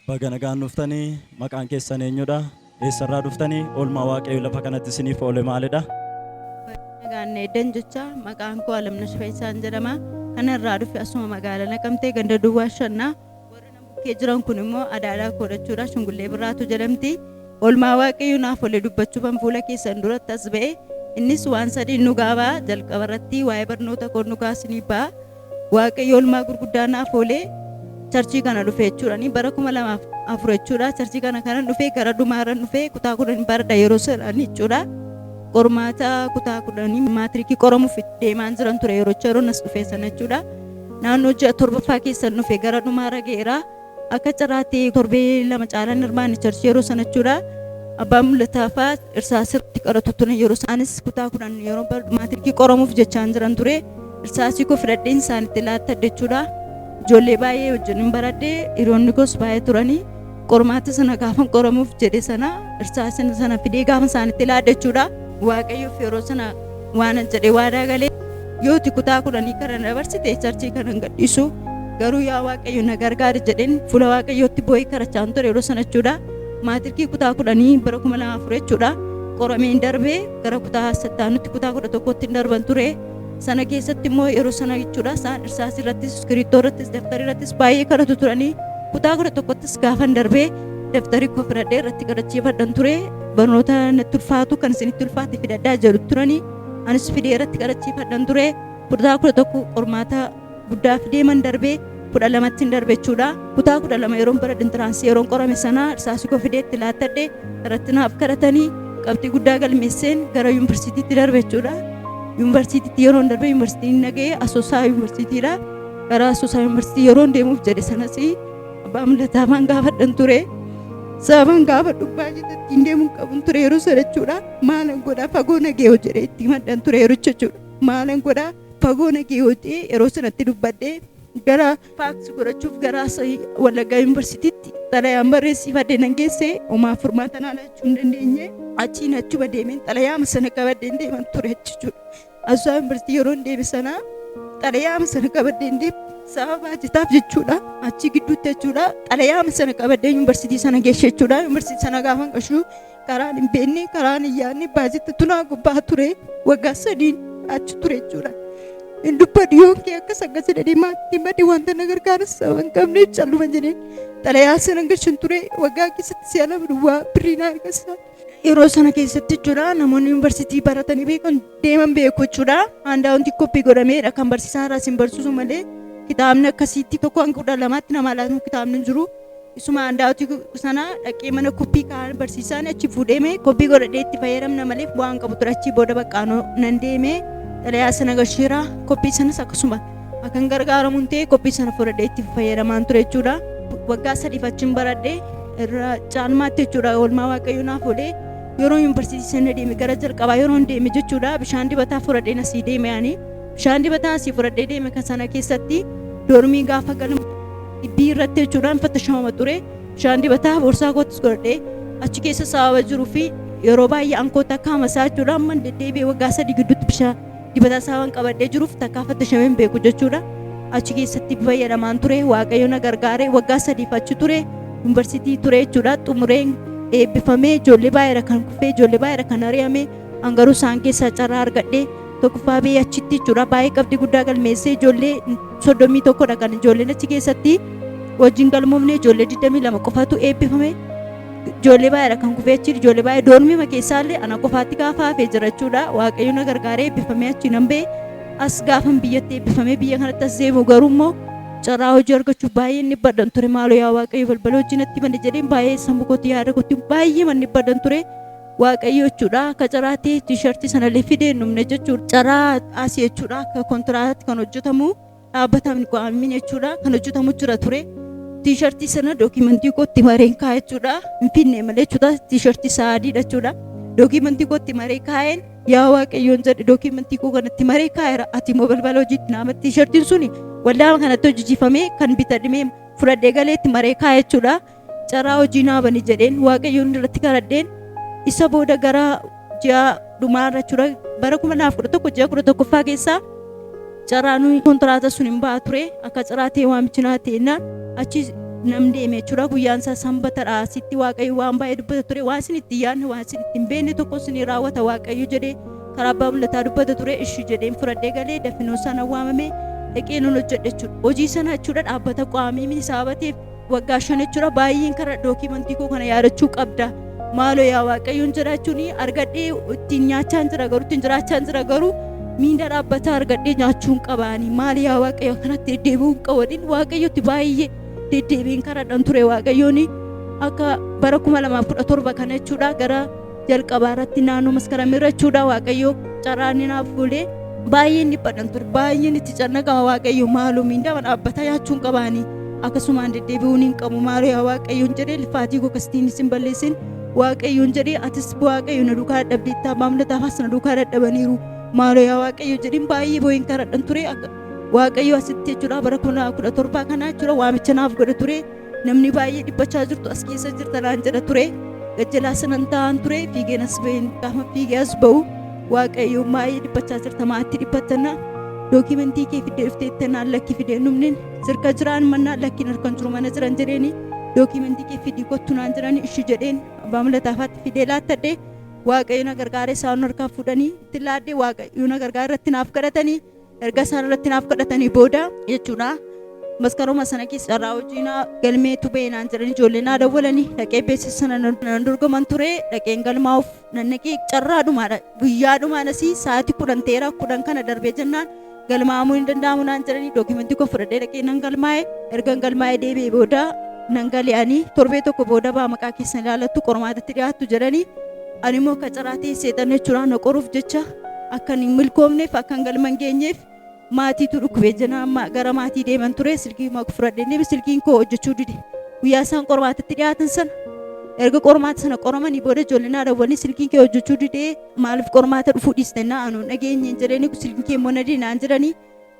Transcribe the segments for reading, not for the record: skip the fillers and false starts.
Baga nagaan dhuftanii. Maqaan keessan eenyudha? Eessarraa dhuftanii? Oolmaa Waaqayyo lafa kanatti isiniif oole maalidha? Nagaan eeddan jecha maqaan koo Alamnash Fayyisaan jedhama. Kana irraa dhufe asuma magaalaa Naqamtee ganda duwwaa shannaa. Warri na bukkee jiran kun immoo adaadaa koo jechuudha. Shungullee Birraatu jedhamti. Oolmaa Waaqayyo naaf oole dubbachuufan fuula keessan duratti as ba'e. Innis waan sadiin nu gaabaa. Jalqaba irratti waa'ee barnoota koo nu kaasinii ba'a. Waaqayyo oolmaa gurguddaa naaf oole. Charchii kana dhufe jechuudha. Bara 2004 jechuudha. Charchii kana kanan dhufe gara dhumaarran dhufe, kutaa 10 baradha yeroo sanaan jechuudha. Qormaata kutaa 10 maatirikii qoramuuf deemaan jiran ture yeroo yeroon as dhufe sana jechuudha. Naannoo ji'a torbaffaa keessan dhufe, gara dhumaarra ga'eera. Akka carraatti torbee 2 caalaan hirmaanne charchii yeroo sana jechuudha. Abbaan mul'ataa fa'aa irsaasirratti qaratu ture yeroo isaanis kutaa 10 yeroo maatirikii qoramuuf jechaan jiran ture. Irsaasii koo fudhadheen isaanitti laattadhe jechuudha. Ijoollee baay'ee wajjin hin baradhe, hiriyoonni koos baay'ee turanii. Qormaata sana gaafan qoramuuf jedhe sana irsaasii sana fidee gaafa isaanitti laadhe jechuudha. Waaqayyoof yeroo sana waan jedhe waadaa galee, yooti kutaa 10 kana dabarsite charchii kana hin gadhiisu, garuu yaa Waaqayyo na gargaari jedheen fuula Waaqayyootti boo'ee karachaan ture yeroo sana jechuudha. Maatirikii kutaa 10 bara 2004 jechuudha. Qorameen darbee gara kutaa sattaanutti, kutaa 11tti hin darban ture. Sana keessatti immoo yeroo sana jechuudha isaan irsaasii irrattis, iskiriiptoo irrattis, daftarii irrattis baay'ee kadhatu turanii. Kutaa 11ttis gaafan darbee daftarii koo fudhadhee irratti kadhachiifadhan ture. Barnoota natti ulfaatu kan isinitti ulfaate fidadhaa jedhu turanii. Anis fidee irratti kadhachiifadhan ture. Kutaa 11 qormaata guddaa fidee man darbee 12tti hin darbe jechuudha. Kutaa 12 yeroon bara entrance yeroon qorame sana irsaasii koo fidee itti laattadhe, irratti naaf kadhatanii qabxii guddaa galmeesseen gara yuunivarsiitiitti darbe jechuudha. Yuunivarsiitiitti yeroon darbe, yuunivarsiitiin naga'e Asoosaa yuunivarsiitiidha. Gara Asoosaa yuunivarsiitii yeroon deemuuf jedhe sanas abbaa mul'ataa maan gaafadhan ture. Sababaan gaafadhu baay'ee ittiin deemuun qabun ture yeroo sana jechuudha. Maalan godhaa, fagoo naga'e jedhee itti himadhan ture yericha jechuudha. Maalan godhaa, fagoo naga'e jedhee yeroo sanatti dubbadhee gara faaksi godhachuuf gara Wallaggaa yuunivarsiitiitti xalayaan barreessifadhe nan geesse. Homaa furmaata naa laachuu hin dandeenye. Achiin achuma deemeen xalayaama sana qabadheen deeman ture jechuudha. Asoosaa yuunivarsiitii yeroon deeme sana xalayaama sana qabadheen deeme sababa baajataaf jechuudha. Achi gidduutti jechuudha xalayaama sana qabadhee yuunivarsiitii sana geesse jechuudha. Yuunivarsiitii sana gaafan qashuu karaan hin beekne, karaan hin yaadne, baajata tunaa gubbaa ture, waggaa 3n achi ture jechuudha. Hin dubbadhu yoon kee akkas akkas jedhanii maatii maddi wanta na gargaaru sababa hin qabne calluma jedheen xalayaa sana gashan ture. Waggaa keessatti si'a 2 duwwaa birrii na argasa. Yeroo sana keessatti jechuudha namoonni yuunivarsiitii baratanii beekan deeman beeku jechuudha. Handout copy godhameedha kan barsiisaan irraa isin barsiisu malee kitaabni akkasiitti 1 hanga 12tti nama laatamu kitaabni hin jiru. Isuma handout sana dhaqee mana copy kaa'an barsiisaan achi fuudheeme copy godhadhee itti fayyadamna malee bu'aan qabu ture. Achii booda baqqaanoo nan deeme, xalayaa sana gasheera, copy sanas akkasuma akkan gargaaramuun ta'e copy sana fudhadhee itti fayyadamaan ture jechuudha. Waggaa 3f achiin baradhe irra caalmaatti jechuudha. Oolmaa Waaqayyo naaf oolee yeroo yuunivarsiitii sana deeme, gara jalqabaa yeroo deeme jechuudha, bishaan dibataa fudhadheen asii deeme. Ani bishaan dibataa asii fudhadhee deeme kan sana keessatti dormii gaafa galmu dhibbii irratti jechuudhaan fattashamama ture. Bishaan dibataa boorsaa koottis godhadhee achi keessa sababa jiruu fi yeroo baay'ee ankoo takka hamasaa jechuudha. Amma deddeebi'ee waggaa 3 gidduutti bishaan dibataa sababan qabadhee jiruuf takkaa fattashamee hin beeku jechuudha. Achi keessatti fayyadamaan ture. Waaqayyo na gargaare, waggaa 3f achi ture. Yuunivarsiitii ture jechuudha. Xumureen eebbifamee, ijoollee baay'eedha kan kufee, ijoollee baay'eedha kan ari'ame. An garuu isaan keessaa carraa argadhee tokkoffaa ba'ee achitti jechuudha. Baay'ee qabxii guddaa galmeessee, ijoollee 31dha kan ijoolleen achi keessatti wajjin galmoofne, ijoollee 22 qofatu eebbifame. Ijoollee baay'eedha kan kufee achi, ijoollee baay'ee dormima keessaallee ana qofaatti gaafa hafee jira jechuudha. Waaqayyo na gargaaree eebbifamee achi nan ba'e. As gaafan biyyatti eebbifamee biyya kanatti as deemu garuu immoo carraa hojii argachuuf baay'ee inni badhan ture. Maaloo yaa Waaqayyo balbala hojii natti bane jedheen baay'ee sammuu kootti, yaada kootti baay'ee manni badhan ture. Waaqayyo jechuudha akka carraatti T-shirtii sanallee fidee hin dhumne jechuudha. Carraa asii jechuudha akka kontiraataatti kan hojjetamu dhaabbataan qo'amin jechuudha kan hojjetamu jira ture. T-shirtii sana document kootti mareen kaa'e jechuudha. Hin finne malee jechuudha, T-shirtii isaa adiidha jechuudha. Dookimantii kootti maree kaa'een, yaa Waaqayyoon jedhe, dookimantii koo kanatti maree kaa'eera, ati immoo balbala hojiitti naamatti. Tiishartiin suni waldaa kanatti hojjechiifamee kan bitadhimee fudhadhee galeetti maree kaa'e jechuudha. Carraa hojii naa bani jedheen Waaqayyoon irratti kadhadheen. Isa booda gara ji'a dhumaarra jechuudha, bara 2011 ji'a 11ffaa keessaa carraa nuyi kontiraata sun hin ba'a ture. Akka carraa ta'e waamichi naa ta'ennaan achi nam deeme jechuudha. Guyyaan isaa sanbatadha. Asitti Waaqayyo waan baay'ee dubbata ture. Waan isin itti yaadne, waan isin itti hin beekne tokko isin raawwata Waaqayyo jedhee karaa abbaa mul'ataa dubbata ture. Ishi jedheen fudhadhee galee dafinoo sana waamame dhaqee nan hojjedhe jechuudha. Hojii sana jechuudha dhaabbata qaamii miti sababa ta'eef waggaa 5 jechuudha baay'een karaa dookimantii koo kana yaadachuu qabda. Maaloo yaa Waaqayyoon jedha jechuun argadhee ittiin nyaachaa jira garuu, ittiin jiraachaa jira garuu, miindaa dhaabbataa argadhee nyaachuun qabaani. Maali yaa Waaqayyo, akkanatti deddeebi'uun qabu? Waaqayyotti baay'ee deddeebiin karadhan ture Waaqayyoon. Akka bara 2017 kana jechuudha, gara jalqabaa irratti naannoo maskaramirra jechuudha, Waaqayyo carraa inni naaf fuulee baay'een dhiphadhan ture, baay'een itti cannaqama. Waaqayyo maaloo, miindaa dhaabbataa nyaachuun qabaani, akkasumaan deddeebi'uun hin qabu, maaloo yaa Waaqayyoon jedhee, lifaatii koo akkasitiin isin balleessin Waaqayyoon jedhee, atis Waaqayyo na duukaa dadhabdeetta, abbaa mul'ataafas na duukaa dadhabaniiru, maaloo yaa Waaqayyo jedhin baay'ee boo'een karadhan ture. Waaqayyo asitti jechuudha bara 2017 kana jechuudha waamicha naaf godhe ture. Namni baay'ee dhiphachaa jirtu as keessa jirta naan jedha ture. Gajjalaa sanan taa'an ture, fiigeen as ba'een. Gaafa fiigee as ba'u, Waaqayyo baay'ee dhiphachaa jirta, maatti dhiphattanna, dookimentii kee fiddee dhufteetta naan, lakki fidee dhumneen sirka jiraan mannaa, lakkiin harkan jiru mana jiran jedheeni, dookimentii kee fidii kottu naan jedhani. Ishi jedheen abbaa mul'ataafaatti fidee laattadhe. Waaqayyo na gargaare, isaan harkaa fuudhanii itti laadde. Waaqayyo na gargaare, irratti naaf kadhatanii. Erga isaan irratti naaf kadhatanii booda jechuudha, maskaruma sana keessa carraa hojii naa galmeetu ba'e naan jedhanii ijoollee naa dawwalanii, dhaqee beeksisa sana nan dorgoman ture. Dhaqeen galmaa'uuf nan dhaqee. Carraa dhumaadha, guyyaa dhumaan asii sa'aatii 10 ta'eera, 10 kana darbee jennaan galmaa'amuu hin danda'amu naan jedhanii. Dookimentii koo fudhadhee dhaqee nan galmaa'e. Erga galmaa'ee deebi'ee booda nan gale'anii torbee tokko booda baa maqaa keessan ilaalattu, qormaatatti dhiyaattu jedhanii. Ani immoo akka carraa ta'e seexanni jechuudha na qoruuf jecha akka hin milkoomneef, akka hin galma hin geenyeef, maatiitu dhukkubee jennaan gara maatii deeman ture. Silkii fudhadhee deeme, silkiin koo hojjechuu dide guyyaa isaan qormaatatti dhiyaatan sana. Erga qormaata sana qoramanii booda ijoolleen naa dawwalanii, silkiin kee hojjechuu didee, maaliif qormaata dhufuu dhiiste naa anu dhageenye hin jedhanii, silkiin kee immoo na dide naan jedhanii.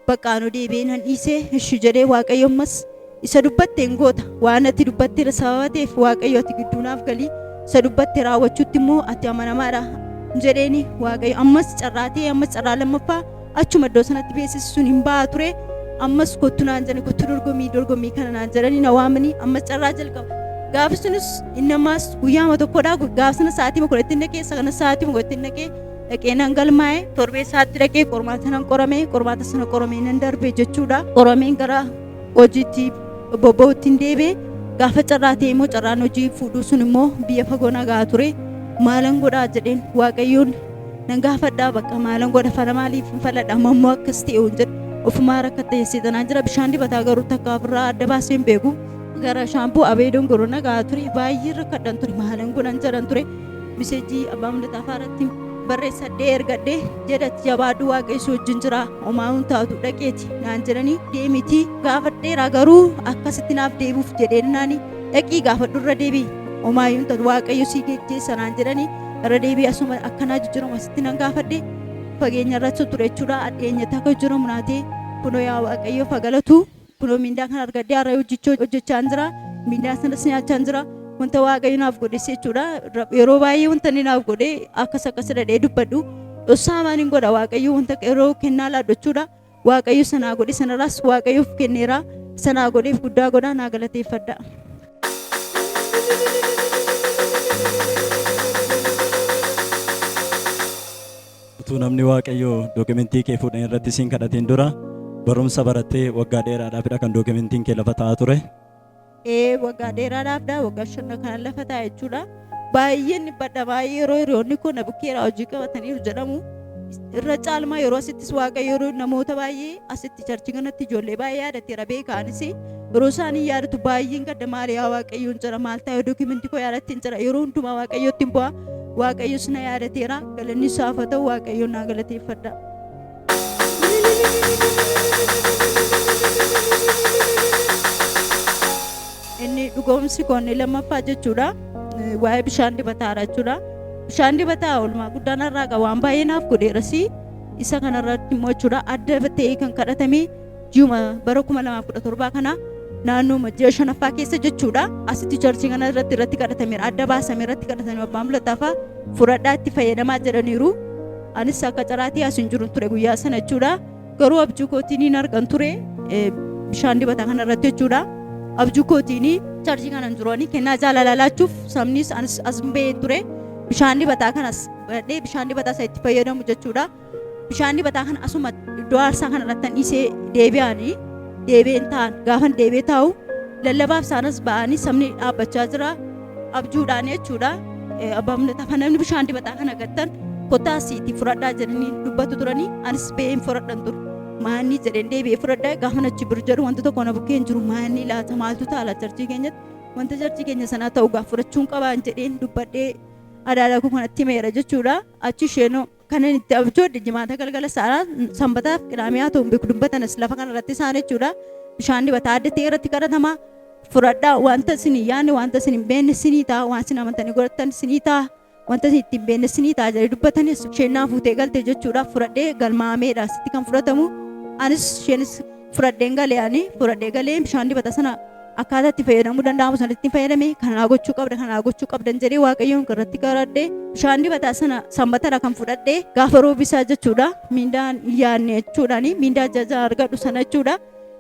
Bakka anu deebi'ee nan dhiisee. Ishi jedhee, Waaqayyo ammas isa dubbatte hin goota, waan ati dubbatteera sababa ta'eef, Waaqayyo ati gidduu naaf galii, isa dubbatte raawwachuutti immoo ati amanamaadha jedheeni. Waaqayyo ammas carraa ta'e, ammas carraa lammaffaa achuma iddoo sanatti beeksisi sun hin ba'a ture. Ammas kottu naan jedhani, kottu dorgommii, dorgommii kana naan jedhanii na waamanii. Ammas carraa jalqaba gaafa sunis inni ammas guyyaama tokkodha. Gaafa sana sa'aatii 10tti naqee, sana sa'aatii 10tti naqee, dhaqee nan galmaa'e. Torbee isaatti dhaqee qormaata nan qorame. Qormaata sana qoramee nan darbe jechuudha. Qorameen gara hojiitti bobba'utti hin deebi'e. Gaafa carraa ta'e immoo carraan hojii fuudhuu sun immoo biyya fagoo nagaa ture. Maalan godhaa jedheen Waaqayyoon nan gaafadhaa. Bakka maalan godha, fala maaliif hin faladha, amma immoo akkas ta'e hin jedhu, ofumaa rakkatta seexanaa jira. Bishaan dibataa garuu takka ofirraa adda baasee hin beeku. Gara shaampuu abee dongoroo nagaa ture. Baay'ee rakkadhan ture, maalan godhan jedhan ture. Miseejii abbaa mul'ataa faaratti barreessadhee ergadhee jedhatti, jabaadhu, Waaqayyo wajjin jira, homaa hin taatu, dhaqeeti naan jedhanii. Deemiti gaafadheera garuu akkasitti naaf deebi'uuf jedheen naani, dhaqii gaafadhu, irra deebi'i, homaa hin taatu, Waaqayyo si geggeessa naan jedhanii. Irra deebi'i asuma akkanaa jijjiiramu asitti nan gaafadhe. Fageenya irratti ture jechuudha, dhiyeenyatti akka jijjiiramu naatee. Kunoo yaa Waaqayyo fagalatu, kunoo mindaa kan argadhee har'a hojjechuu hojjechaa jira, mindaa sanas nyaachaa jira. Wanta Waaqayyo naaf godhe jechuudha, yeroo baay'ee wanta inni naaf godhe akkas akkas dhadhee dubbadhu dhossaa maan hin godha. Waaqayyo wanta yeroo kennaa laadhu jechuudha, Waaqayyo sanaa godhe, sanarraas Waaqayyoof kenneera, sanaa godheef guddaa godha naa galateeffadha. Utuu namni Waaqayyoo dookimentii kee fuudhan irratti siin kadhatiin dura barumsa barattee waggaa dheeraadhaafidha kan dookimentiin kee lafa taa'aa ture. Ee, waggaa dheeraadhaafdha, waggaa 5 kana lafa taa'e jechuudha. Baay'een dhiphadha, baay'ee yeroo hiriyoonni koo na bukkeera hojii qabataniiru jedhamu. Irra caalmaa yeroo asittis Waaqayyo yeroo namoota baay'ee asitti charchii kanatti ijoollee baay'ee yaadateera beekaanis, yeroo isaanii yaadatu baay'een gadda. Maal yaa Waaqayyoon jira, maal taa'e dookimentii koo yaadatti hin jira, yeroo hundumaa Waaqayyotti hin bu'a. Waaqayyos na yaadateera, galanni isaaf haa ta'u, Waaqayyoon naa galateeffadha. Inni dhugoomsi koo inni lammaffaa jechuudha. Waa'ee bishaan dibataadha jechuudha. Bishaan dibataa oolmaa guddaa narraa qaba waan baay'ee naaf godheerasi. Isa kanarratti immoo jechuudha adda ta'ee kan kadhatame ji'uma bara 2017 kana naannoo ji'a shanaffaa keessa jechuudha. Asitti churchii kana irratti kadhatameera. Adda baasame irratti kadhatame abbaan mul'ataafaa fudhadhaa itti fayyadamaa jedhaniiru. Anis akka caraatii as hin jiru ture guyyaa sana jechuudha. Garuu abjuu kootiin hin argan ture bishaan dibataa kana irratti jechuudha. Abjuu kootiin churchii kana hin jiru kennaa jaalalaa laachuuf sabnis anis as bahee ture. Bishaan dibataa kanas fudhadhee bishaan dibataa isa itti fayyadamu jechuudha. Bishaan dibataa kana asuma iddoo aarsaa kana irratti dhiisee deebi'anii deebi'een ta'an gaafan deebi'ee taa'u lallabaaf isaanis ba'anii sabni dhaabbachaa jira abjuudhaan jechuudha. Abbaan mul'ataa namni bishaan dibataa kana gattan kottaa asiitii fudhadhaa jedhanii dubbatu turanii anis ba'een fudhadhan ture. Maanni jedheen deebi'ee fudhadhaa gaafa achi bir jedhu wanta tokko na bukkee hin jiru maanni laata maaltu taala churchii keenyatti wanta churchii keenya sanaa ta'u gaaf fudhachuun qabaan jedheen dubbadhee adaadaa koo kanatti himeera jechuudha. Achi isheenoo kanan itti abjoodhe jimaata galgala sa'aa sanbataaf qidaamee haa ta'u beeku dubbatanas lafa kana irratti isaan jechuudha. Bishaan dibataa adda ta'e irratti kadhatama. Fudhadhaa wanta isin hin yaadne wanta isin hin beekne isinii ta'a waan isin amantanii godhattan isinii ta'a wanta isin ittiin beekne isinii ta'a jedhee dubbatanis isheen naa fuutee galte jechuudha. Fudhadhee galmaameedha asitti kan fudhatamu. Anis isheenis fudhadheen galee ani fudhadhee galee bishaan dibata sana akkaataa itti fayyadamuu danda'amu sanatti fayyadame kanaa gochuu qabda kanaa gochuu qabdan jedhee Waaqayyoon irratti kadhadhe bishaan dibataa sana sanbatadha kan fudhadhe gaafa roobisaa jechuudha miindaan hin yaadne jechuudhaani miindaa jajaa argadhu sana jechuudha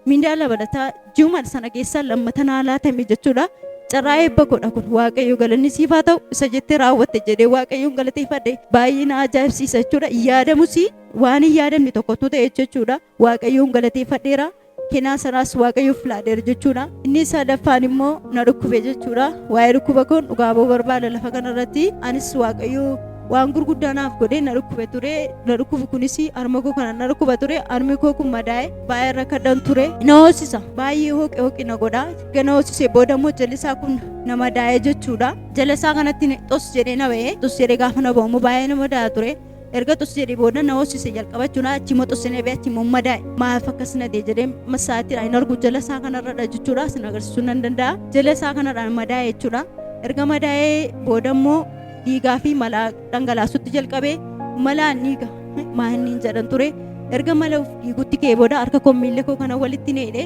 miindaa labalataa ji'uma sana keessa lammata naa laatame jechuudha. Carraa eebba godha kun Waaqayyo galanni siif haa ta'u isa jettee raawwatte jedhee Waaqayyoon galateeffadhe baay'ee na ajaa'ibsiisa jechuudha. Yaadamus waan hin yaadamne tokkotu ta'e jechuudha. Waaqayyoon galateeffadheera. Kennaa sanaas Waaqayyoof laadeera jechuudha. Inni sadaffaan immoo na dhukkube jechuudha. Waa'ee dhukkuba koon dhugaa ba'uu barbaada lafa kanarratti. Anis Waaqayyo waan gurguddaa naaf godhee na dhukkube ture. Na dhukkubu kunis harma koo kana na dhukkuba ture. Harmi koo kun madaa'e baay'ee rakkadhan ture. Na hoosisa. Baay'ee hooqe hooqe na godha. Erga na hoosisee booda immoo jalli isaa kun na madaa'e jechuudha. Jala isaa kanatti xos jedhee na ba'e. Xos jedhee gaafa na ba'u immoo baay'ee na madaa'a ture. Erga xos jedhee booda na hoosise jalqaba jechuudha. Achi immoo xos jedhee ba'e achi immoo madaa'e. Maaf akkas na ta'e jedhee masaatiidhaan hin argu jala isaa kanarradha jechuudha. Sin agarsiisuu nan danda'a. Jala isaa kanarraan madaa'e jechuudha. Erga madaa'ee booda immoo dhiigaa fi malaa dhangalaasutti jalqabe malaan dhiiga maanniin jedhan ture. Erga mala dhiigutti ka'ee booda harka koo miilla koo kana walitti na hidhe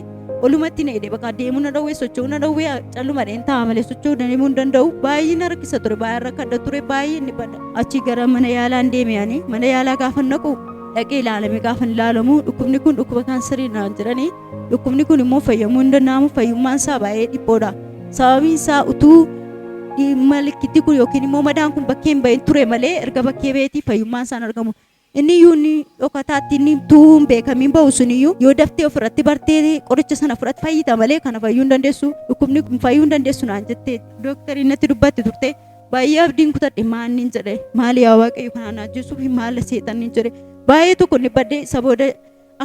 olumatti na hidhe bakka deemuu na dhowwee socho'uu na dhowwee calluma dheen taa'a malee socho'uu deemuu hin danda'u. Baay'ee na rakkisa ture baay'ee rakkadha ture baay'ee ni bada. Achi gara mana yaalaan deeme ani mana yaalaa gaafa naqu dhaqee ilaalame gaafa ilaalamu dhukkubni kun dhukkuba kaansarii naan jedhanii dhukkubni kun immoo fayyamuu hin danda'amu fayyummaan isaa baay'ee dhiphoodha. Sababiin isaa utuu malikkitti kun yookiin immoo madaan kun bakkee hin bahin ture malee erga bakkee baheetii fayyummaan isaan argamu. Inni iyyuu inni dhokataatti inni utuu hin beekamiin bahu sun iyyuu yoo daftee ofirratti bartee qoricha sana fudhatte fayyita malee kana fayyuu hin dandeessu dhukkubni kun fayyuu hin dandeessu naan jettee dooktariin natti dubbatti turte. Baay'ee abdiin kutadhe maanniin jedhe maali yaa Waaqayyo kanaan ajjeesuuf maala seexanni jedhe baay'ee tokko inni badde isa booda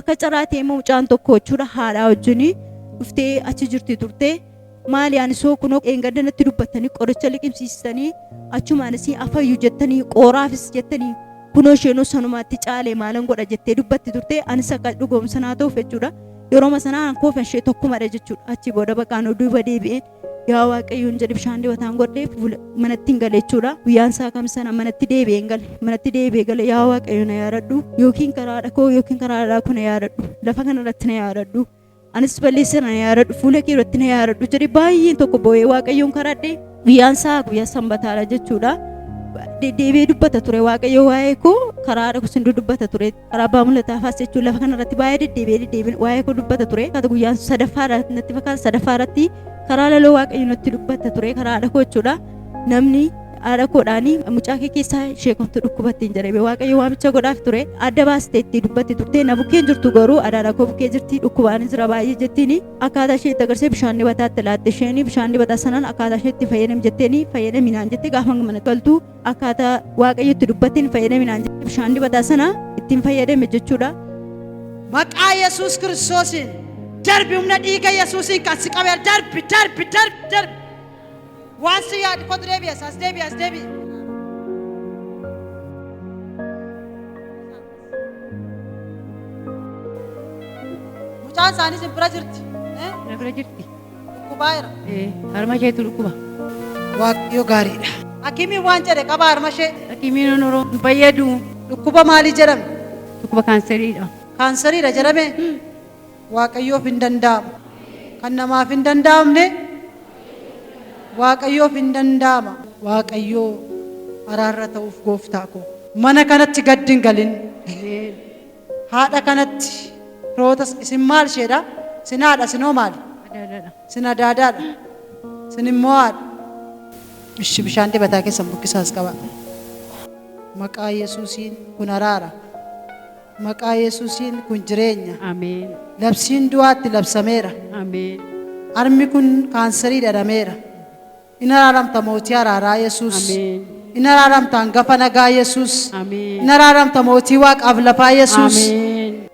akka carraa ta'e immoo mucaan tokko jechuudha haadhaa wajjin dhuftee achi jirti turte. Maali ani soo kunoo eengadda natti dubbattanii qoricha liqimsiistanii achumaanis afayyu jettanii qooraafis jettanii kunoo isheenoo sanumaatti caalee maalan godha jettee dubbatti turte anis akka dhugoomsa naa ta'uuf jechuudha. Yerooma sanaa an koofa ishee tokkumadha jechuudha. Achi booda baqaan duuba deebi'een yaa Waaqayyoon jedhe bishaan dibataan godhee fuula manatti hin gale jechuudha. Guyyaan isaa kam sana manatti deebi'ee hin gale. Manatti deebi'ee gale yaa Waaqayyo na yaadadhu yookiin karaa haadha koo yookiin karaa haadhaa koo na yaadadhu lafa kanarratti na yaadadhu. Anis balleessa na yaadadhu fuula kee irratti na yaadadhu jedhe baay'een tokko boo'ee Waaqayyoon kadhadhe. Guyyaan isaa guyyaa sanbataadha jechuudha. Deddeebi'ee dubbata ture Waaqayyo waa'ee koo karaa haadha koo sin dubbata ture. Karaa abbaa mul'ataa faas jechuun lafa kanarratti baay'ee deddeebi'ee deddeebi'ee waa'ee koo dubbata ture. Akkata guyyaan sadaffaadha natti fakkaata sadaffaa irratti karaa laloo Waaqayyo natti dubbata ture karaa haadha koo jechuudha. Namni haadha koodhaani mucaa kee keessaa ishee kamtu dhukkubatte hin jedhame Waaqayyo waamicha godhaaf ture. Adda baastee itti dubbatti turte na bukkeen jirtu garuu adaadha koo bukkee jirti dhukkubaan jira baay'ee jettiini akkaataa ishee itti agarsiise bishaan dibataatti laatte isheen bishaan dibataa sanaan akkaataa ishee itti fayyadam jetteeni fayyadaminaan jette gaafa mana galtu akkaataa Waaqayyo itti dubbatteen fayyadaminaan jette bishaan dibataa sana ittiin fayyadame jechuudha. Maqaa Yesuus Kiristoosiin darbi humna dhiiga Yesuusiin kan si qabe darbi darbi darbi darbi. Waan si yaadu kootu deebi'i as as deebi'i as deebi'i. Mucaan isaanii isin bira jirti. Eh? Na bira jirti. Dhukkubaa jira. Harma isheetu dhukkuba. Waaqayyo gaariidha. Hakimiin waan jedhe qaba harma ishee. Hakiimiin Oromoo hin fayyadu. Dhukkuba maalii jedhame? Dhukkuba kaanseriidha. Kaanseriidha jedhame? Waaqayyoof hin danda'amu. Kan namaaf hin danda'amne Waaqayyoof hin danda'ama. Waaqayyoo araarra ta'uuf gooftaa koo. Mana kanatti gaddi hin galin. Haadha kanatti firoota isin maal isheedha? Isin haadha isin hoo maali? Adaadaadha. Isin adaadaadha. Isin immoo haadha. Ishi bishaan dibataa keessan bukkisaas qaba. Maqaa Yesuusiin kun araara. Maqaa Yesuusiin kun jireenya. Ameen. Labsiin du'aatti labsameera. Ameen. Harmi kun kaanserii dhadhameera. In araaramta mootii araaraa Yesuus. Ameen. In araaramta hangafa nagaa Yesuus. Ameen. In araaramta mootii waaqaaf lafaa Yesuus. Ameen.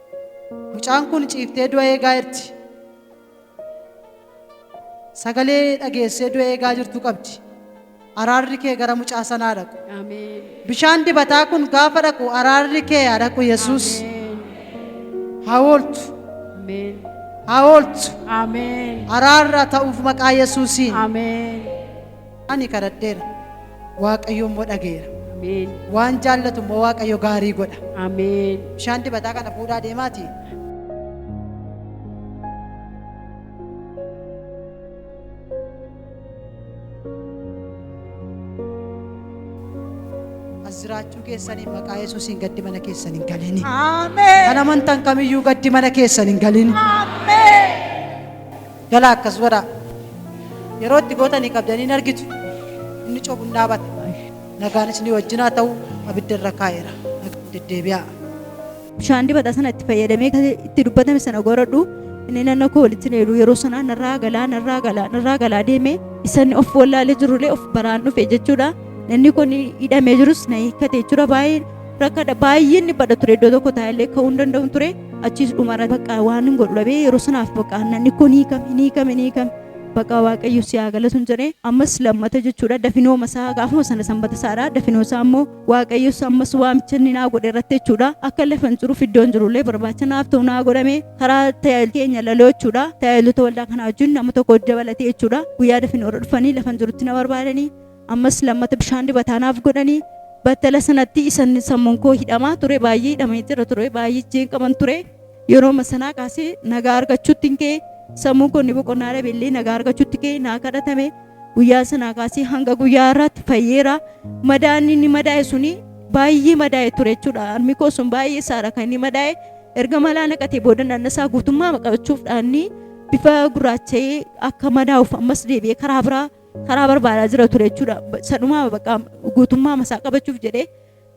Mucaan kun ciiftee du'a eegaa jirti. Sagalee dhageessee du'a eegaa jirtu qabdi. Araarri kee gara mucaa sanaa dhaqu. Ameen. Bishaan dibataa kun gaafa dhaqu araarri kee haa dhaqu Yesuus. Ameen. Haa ooltu. Ameen. Haa ooltu. Ameen. Araarra ta'uuf maqaa Yesuusiin. Ameen. Ani kadhadheera. Waaqayyo immoo dhageera. Ameen. Waan jaallatu immoo Waaqayyo gaarii godha. Ameen. Bishaan dibataa kana fuudhaa deemaati. As jiraachuu keessanii maqaa Yesuusiin gaddi mana keessan hin galini. Ameen. Kan amantan kamiyyuu gaddi mana keessan hin galini. Ameen. Galaa akkas godhaa. Yeroo itti gootanii qabdanii hin argitu. Inni cobu hin dhaabata. Nagaan isinii wajjin haa ta'u abidda irra kaa'eera. Nagaan deddeebi'aa. Bishaan dibataa sana itti fayyadamee kan itti dubbatame sana goradhu inni nanna koo walitti neeru yeroo sanaa narraa galaa narraa galaa narraa galaa deeme isa inni of wallaalee jirullee of baraan dhufe jechuudha. Nanni kun hidhamee jirus na hiikkate jechuudha. Baay'ee rakkadha baay'ee inni badha ture iddoo tokko taa'ellee ka'uu hin danda'u ture. Achiis dhumarra bakka waan hin godhu dhabee yeroo sanaaf bakka nanni kun hiikame hin hiikame hin hiikame. Baqa Waaqayyo si haa galatu jedhee ammas lammata jechuudha dafinoo masaa gaafuma sana sanbata isaadha dafinoo isaa immoo Waaqayyos ammas waamicha inni naa godhe irratti jechuudha akka lafa hin jiruuf iddoon jirullee barbaacha naaf ta'u naa godhame karaa tajaajila keenya laloo jechuudha tajaajiltoota waldaa kanaa wajjin nama tokko dabalatee jechuudha guyyaa dafinoo irra dhufanii lafa hin jirutti na barbaadanii ammas lammata bishaan dibataa naaf godhanii battala sanatti isan sammuun koo hidhamaa ture baay'ee hidhamee jira ture baay'ee jeeqaman ture Yerooma sanaa kaasee nagaa argachuutti hin ka'e. Sammuun koo inni boqonnaa dhabe illee nagaa argachuutti ka'e naa kadhatame. Guyyaa sanaa kaasee hanga guyyaa har'aatti fayyeera. Madaan inni madaa'e suni baay'ee madaa'e ture jechuudha. Harmi koo sun baay'ee isaadha kan inni madaa'e. Erga malaa naqatee booda dhagna isaa guutummaa qabachuuf dhaanni bifa gurraacha'ee akka madaa'uuf ammas deebi'ee karaa biraa karaa barbaadaa jira ture jechuudha. Sadhumaa bakka guutummaa masaa qabachuuf jedhee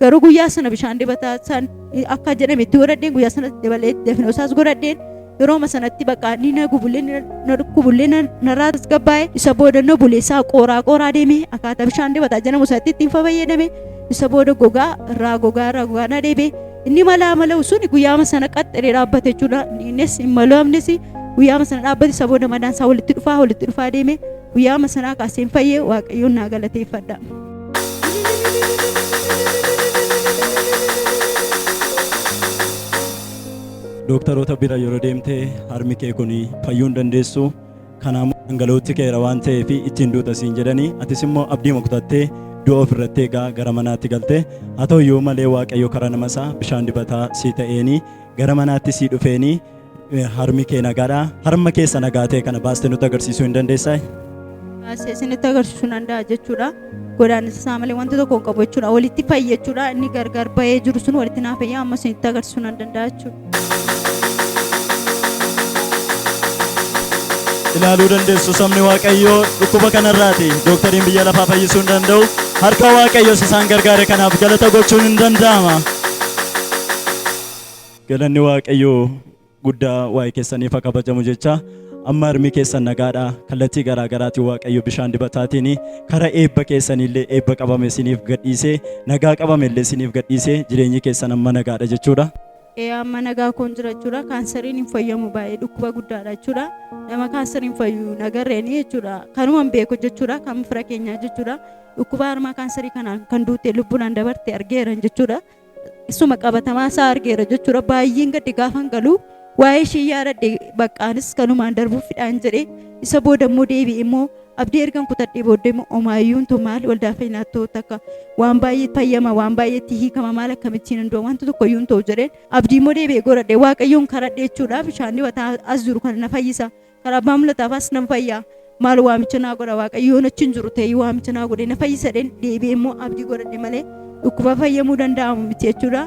Garuu guyyaa sana bishaan dibataa isaan akka jedhame itti godhadheen guyyaa sana dabalee dafinoo isaas godhadheen yerooma sanatti bakka inni na gubullee na dhukkubullee narraa tasgabbaa'e isa booda na bulee isaa qooraa qooraa deeme akkaataa bishaan dibataa jedhamu sanatti ittiin fayyadame isa booda gogaa irraa gogaa irraa gogaa na deebe inni malaa mala'u sun guyyaama sana qaxxalee dhaabbate jechuudha innis hin mala'amnes guyyaama sana dhaabbate isa booda madaan isaa walitti dhufaa walitti dhufaa deeme guyyaama sanaa kaaseen fayyee waaqayyoon naa galateeffadha. Dooktaroota bira yeroo deemte harmi kee kun fayyuu hin dandeessu. Kanaammoo dhangala'ootti ka'eera waan ta'eef ittiin duuta siin jedhanii atis immoo abdii kutattee du'a ofirratti eegaa gara manaatti galte. Haa ta'u iyyuu malee Waaqayyo karaa nama isaa bishaan dibataa sii ta'eenii gara manaatti sii dhufeenii harmi kee nagaadha. Harma keessa nagaa ta'e kana baastee nutti agarsiisuu hin dandeessaa? Baasee isinitti agarsiisuu danda'a jechuudha. Godaannisa isaa malee wanta tokko hin qabu jechuudha. Walitti fayya jechuudha. Inni gargar bahee jiru sun walitti naa fayya amma isinitti agarsiisuu nan danda'a jechuudha. Ilaaluu dandeessu sabni Waaqayyoo dhukkuba kanarraati. Dooktariin biyya lafaa fayyisuu hin danda'u. Harka Waaqayyoos isaan gargaare kanaaf galata gochuun hin danda'ama. Galanni Waaqayyoo guddaa waa'ee keessaniif haa kabajamu jecha amma harmi keessan nagaadha kallattii garaa garaatiin Waaqayyo bishaan dibataatiin kara eebba keessaniillee eebba qabame isiniif gadhiisee nagaa qabame illee isiniif gadhiisee jireenyi keessan amma nagaadha jechuudha. Ee amma nagaa koon jira jechuudha. Kaanseriin hin fayyamu baay'ee dhukkuba guddaadha jechuudha. Nama kaanseriin fayyu nagarreeni jechuudha. Kanuman beeku jechuudha. Kan fira keenyaa jechuudha. Dhukkuba harmaa kaanserii kanaan kan duute lubbuudhaan dabarte argeeran jechuudha. Isuma qabatamaa isaa argeera jechuudha. Baay'een gadde gaafan galu waa'ee ishee yaadadhe baqqaanis kanumaan darbuuf fidhaan jedhe isa booda immoo deebi'e immoo Abdii ergan kutadhee booddee immoo omaayyuu hin ta'u maal waldaa fayyinaatti ta'u takka waan baay'ee fayyama waan baay'eetti hiikama maal akkamittiin hin du'a wanta tokko iyyuu hin ta'u jedheen abdii immoo deebi'ee godhadhe waaqayyoon karadhe jechuudha bishaan dibataa as jiru kana na fayyisa karaa abbaa mul'ataafas nan fayya maal waamicha naa godha waaqayyoon achi hin jiru ta'ee waamicha naa godhe na fayyisa jedheen deebi'ee immoo abdii godhadhe malee dhukkuba fayyamuu danda'amu miti jechuudha.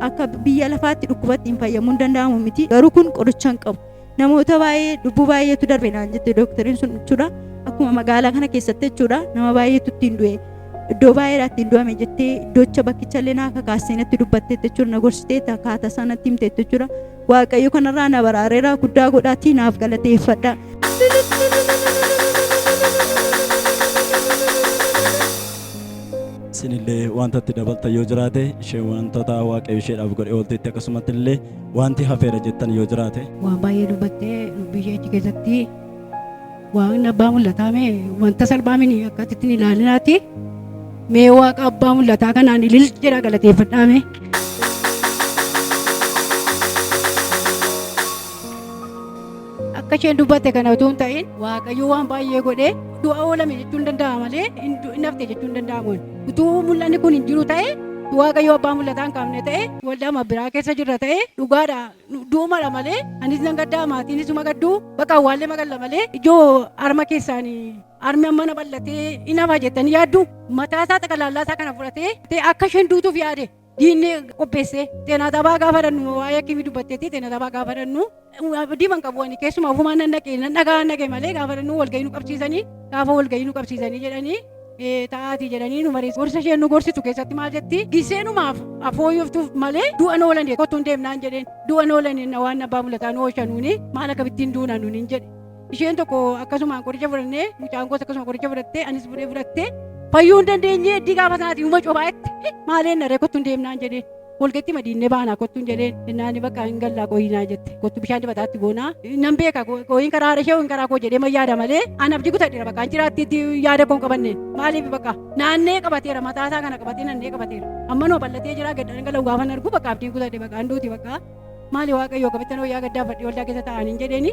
Akka biyya lafaatti dhukkubatti hin fayyamuu hin danda'amu miti garuu kun qoricha hin qabu. Namoota baay'ee lubbuu baay'eetu darbe naan jette dookteriin sun jechuudha. Akkuma magaalaa kana keessatti jechuudha nama baay'eetu ittiin du'e. Iddoo baay'eedhaa ittiin du'ame jettee iddoocha bakkicha illee naa kakaastee natti dubbatteetta jechuudha na gorsiteetta akkaataa isaa natti himteetta jechuudha. Waaqayyo kanarraa na baraareera guddaa godhaatii naaf galateeffadha. Isinillee wanta itti dabaltan yoo jiraate isheen wantoota Waaqayyo isheedhaaf godhe oolteetti akkasumatti illee wanti hafeera jettan yoo jiraate. Waan baay'ee dubbattee dubbii ishee achi keessatti waaqni abbaa mul'ataa mee wanta salphaa mini akkasitti hin ilaalinaati. Mee waaqa abbaa mul'ataa kanaan ilil jedhaa galateeffadhaa mee. Akka isheen dubbatte kana utuu hin ta'in Waaqayyo waan baay'ee godhee du'a oolame jechuun danda'ama malee hin hafte jechuun danda'amu. Utuu mul'anni kun hin jiru ta'e Waaqayyo abbaa mul'ataa hin kaafne ta'e waldaa biraa keessa jirra ta'e dhugaadha du'umadha malee anis nan gaddaa maatiinis uma gadduu bakka awwaallee magalla malee ijoo harma keessaanii harmi amma na bal'atee hin hafa jettanii yaaddu mataa isaa xaqalaallaa isaa kana fudhatee akka isheen duutuuf yaade diinni qopheesse xeenaa xabaa gaafa dhannu waa'ee akkamii dubbatteetti xeenaa xabaa gaafa dhannu abdii man qabu ani keessumaa ofumaan nan dhaqe nan dhagaa nan dhaqe malee gaafa dhannu walgahii nu qabsiisanii gaafa walgahii nu qabsiisanii jedhanii ta'aatii jedhanii nu mariis gorsa isheen nu gorsitu keessatti maal jetti giseenumaaf afooyyoftuuf malee du'a noolan kottuun deemnaan jedheen du'a noolan waan abbaa mul'ataa nu ooshanuuni maal akkamittiin duuna nuun hin jedhe Isheen tokko akkasumaan qoricha fudhannee mucaan koos akkasuma qoricha fudhattee anis fudhee fudhattee fayyuu hin dandeenye iddii gaafa sanaatii uma cobaa'etti maaleen naree kottu hin deemnaan jedheen walgatti madiinnee baanaa kottu hin jedheen innaan bakka hin gallaa qoyinaa jette kottu bishaan dibataatti goonaa nan beeka qoyin karaa haadha ishee karaa koo jedhee man yaada malee an abdii kutadheera bakka an jiraattiitti yaada koon qabanneen maaliif bakka naannee qabateera mataa isaa kana qabatee naannee qabateera amma noo bal'atee jira gad dhangala'u gaafa argu bakka abdiin kutadhe bakka an duuti bakka Maali Waaqayyo akkamittan wayyaa gaddaa uffadhee waldaa keessa taa'an hin jedheeni.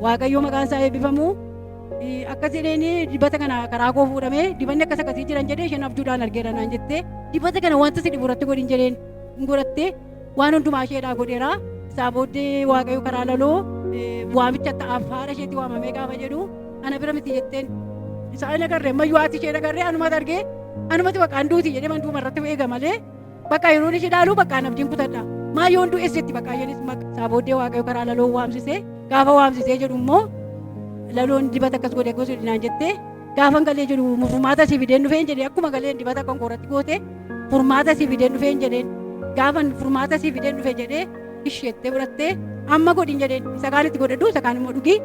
Waaqayyo maqaan isaa eebbifamu. Akkas jedheeni dibata kana karaa koo fuudhamee dibanni akkas akkasii jiran jedhee isheen abjuudhaan argeera naan jettee dibata kana wanta si dhibu irratti godhin jedheen hin godhattee waan hundumaa isheedhaa godheera. Isaa booddee Waaqayyo karaa laloo waamicha ta'aaf haadha isheetti waamamee gaafa jedhu ana bira miti jetteen isaan agarre ammayyuu haati ishee agarre anumatu argee anumatu bakka duuti jedhee manduuma irratti eega malee Bakka yeroon ishee ilaalu bakka an abdiin kutadha. Maa yoon du'es jetti bakka isheenis maqaa isaa booddee waaqayyo karaa laloon waamsisee gaafa waamsisee jedhu immoo laloon dibata akkas godhe akkas godhe naan jettee gaafan galee jedhu furmaata sii fideen dhufeen jedhee akkuma galeen dibata kan kooratti goote furmaata sii fideen dhufeen jedheen gaafan furmaata sii fideen dhufe jedhee isheettee fudhattee amma godhin jedheen isa kaan itti godhadhu isa kaan immoo dhugi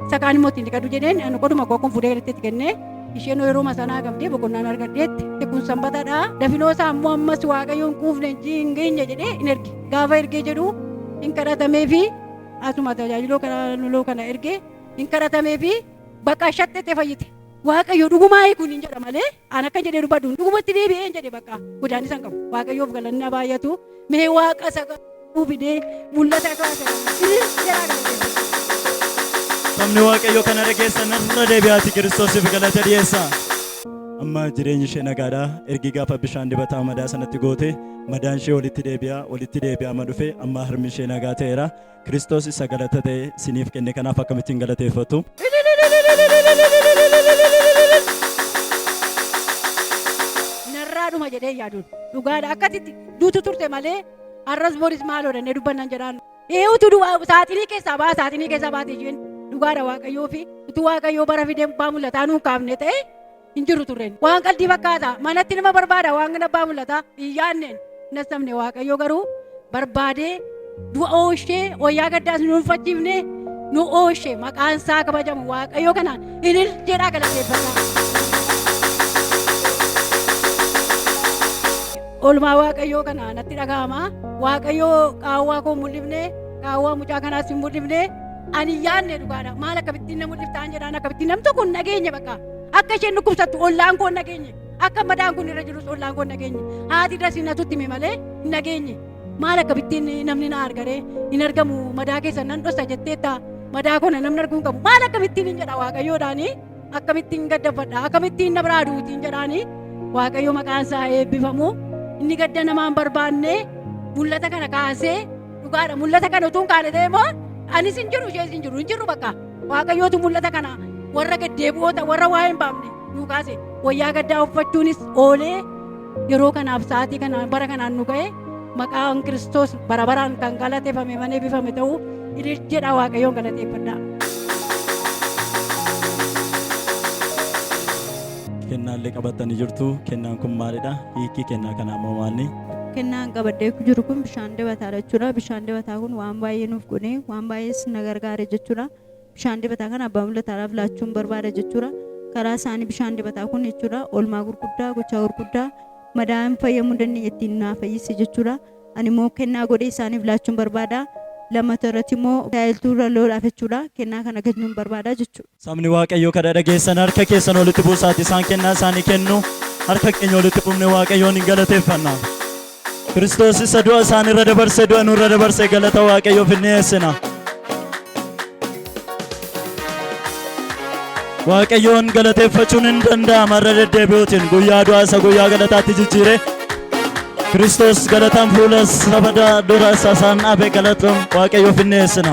isa kaan immoo ittiin dhiqadhu jedheen ani qoduma koo kun fuudhee galatti itti kennee isheen yeroo sanaa qabdee boqonnaan argadheetti kun sanbatadha dafinoo isaa immoo ammas waaqayyoon quufne hin geenye jedhee hin erge gaafa ergee jedhu hin kadhatamee fi asuma tajaajiloo kana kana ergee hin kadhatamee fi bakka shaxxettee fayyite. Waaqayyo dhugumaa kun hin jedha malee an akka jedhee dubbadhu dhugumatti deebi'ee hin jedhe bakka godaannisa hin qabu. Waaqayyoof galanni baay'atu mee waaqa isa fidee mul'ata kaasa. Sabni Waaqayyoo kana dhageessan irra deebi'aati Kiristoosiif galata dhiyeessa. Amma jireenyi ishee nagaadha. Ergi gaafa bishaan dibataa madaa sanatti goote madaan ishee walitti deebi'a walitti deebi'a amma dhufe amma harmi ishee nagaa ta'eera. Kiristoos isa galata ta'e siniif kenne kanaaf akkamittiin galateeffattu? Narraa dhuma jedhee yaaduun dhugaadha akkasitti duutu turte malee har'as boris maaloo dhannee dubbannan jedhaan. Ee utuu duwwaa saaxinii keessaa baa saaxinii keessaa baate isheen dhugaadha waaqayyoo fi utuu waaqayyoo bara fidee abbaa mul'ataa nuun kaafne ta'e hin jiru turren. Waan qaldii fakkaata manatti nama barbaada waan abbaa mul'ataa hin yaadneen nassabne waaqayyoo garuu barbaadee du'a ooshee wayyaa gaddaas nu uffachiifne nu ooshe maqaan isaa kabajamu waaqayyoo kanaan ilil jedhaa galateeffadhaa. Oolmaa waaqayyoo kana natti dhaga'ama. Waaqayyoo qaawwaa koo mul'ifne qaawwaa mucaa kanaas hin mul'ifne ani yaadne dhugaadha. Maal akkamittiin na mul'iftaan jedhaan akkamittiin namni tokko hin dhageenye bakka. Akka isheen dhukkubsattu ollaan koo hin dhageenye. Akka madaan kun irra jirus ollaan koo hin dhageenye. Haati dasii natutti hime malee hin dhageenye. Maal akkamittiin namni na argaree hin argamu madaa keessa nan dhossa jetteetta madaa kana namni arguu hin qabu. Maal akkamittiin hin jedha waaqayyoodhaani. Akkamittiin gaddafadha, akkamittiin na biraa duutiin jedhaanii. Waaqayyo maqaan isaa eebbifamu. Inni gadda namaan barbaanne mul'ata kana kaasee dhugaadha. Mul'ata kana utuu hin kaane ta'e immoo anis hin jiru, ishees hin jiru, hin jirru bakka. Waaqayyootu mul'ata kana warra gaddeebi'oota, warra waa hin baafne nu kaase. Wayyaa gaddaa uffachuunis oolee yeroo kanaaf sa'aatii kanaan bara kanaan nu ga'e. Maqaan Kiristoos bara baraan kan galateeffame malee bifame ta'uu ilil jedha, Waaqayyoon galateeffadhaa. Kennaallee qabattanii jirtu. Kennaan kun maalidha? Hiikii kennaa kanaa immoo maalni? Kennaan qabadhee jiru kun bishaan dibataadha jechuudha. Bishaan dibataa kun waan baay'ee nuuf godhe, waan baay'ees na gargaare jechuudha. Bishaan dibataa kana abbaa mul'ataadhaaf laachuun barbaada jechuudha. Karaa isaanii bishaan dibataa kun jechuudha, oolmaa gurguddaa, gochaa gurguddaa madaan fayyamuu hin dandeenye ittiin naa fayyise jechuudha. Ani immoo kennaa godhee isaaniif laachuun barbaada. Lammata irratti immoo tajaajiltuu irra loodhaaf jechuudha. Kennaa kana kennuun barbaada jechuudha. Sabni Waaqayyoo kana dhageessan harka keessan walitti buusaati isaan kennaa isaanii kennu. Harka keenya walitti buufne Waaqayyoon hin galateeffanna. Kiristoos isa du'a isaan irra dabarsee du'a nurra dabarsee galata Waaqayyoof hin dhiyeessina. Waaqayyoon galateeffachuun hin danda'ama irra deddeebi'uutiin guyyaa du'aa isa guyyaa galataatti jijjiire. Kiristoos galataan fuula saba dura isa isaan dhaabe galata Waaqayyoof hin dhiyeessina.